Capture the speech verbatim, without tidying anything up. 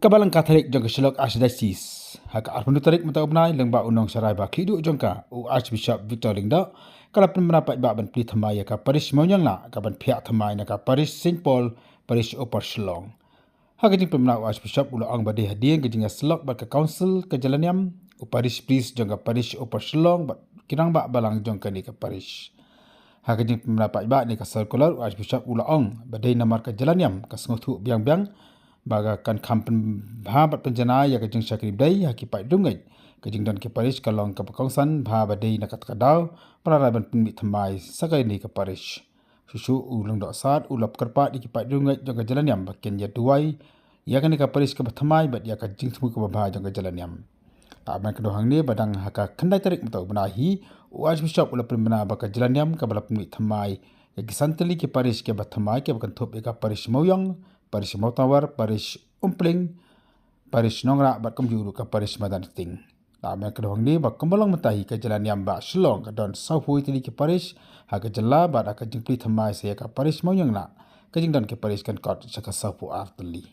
Ka Balang Katholik jong ka Shillong Archdiocese, ha ka arphew tarik mynta u bnai, lyngba u nongsharai ba khlem duh jong ka, u Archbishop Victor Lyngdoh, ka la pynbna paidbah ban plie thymmai ïa ka parish Mawïangla, ka ban phiah thymmai na ka parish Saint Paul, parish Upper Shillong. Ha ka jingpynbna u Archbishop u la ong ba dei hadien ka jingïasyllok bad ka council ka jylla niam, u parish priest jong ka parish Upper Shillong bad ki rangbah balang jong kane ka parish. Ha ka jingpynbna paidbah ne ka circular, u Archbishop u la ong ba dei namar ka jylla niam ka sngewthuh biang biang ba ka kan kham pynbha bad pynjanai ïa ka jingshakri bdei ha ki paidriewngeit. Ka jingdon ki parish ka long kaba kongsan bha ba dei na kata ka daw ba la rai ban pynmih thymmai sa kane ka parish. Shuh shuh u Lyngdoh Sad u la kyrpad ïa ki paidriewngeit jong ka jylla niam ba kin ïa duwai ïa kane ka parish kaba thymmai bad ïa ka jingthmu kaba bha jong ka jylla niam. La ong mynta ka dong hangne ba dang ha ka khyndai tarik mynta u bnai hi, u Archbishop u la pynbna ba ka jylla niam kaba la pynmih thymmai ïa ki san tylli ki parish kiba thymmai kiba kynthup ïa ka parish Mawïong, parish Mawtawar, parish Umpling, parish Nongrah bad kumjuh ruh ka parish Madan Kting. La ong mynta ka dong hangne ba kumba long mynta hi ka jylla niam bah Shillong ka don sawphew tylli ki parish ha ka jylla bad ha ka jingplie thymmai sa ïa ka parish Mawïangla, ka jingdon ki parish kan kot sha ka sawphew ar tylli.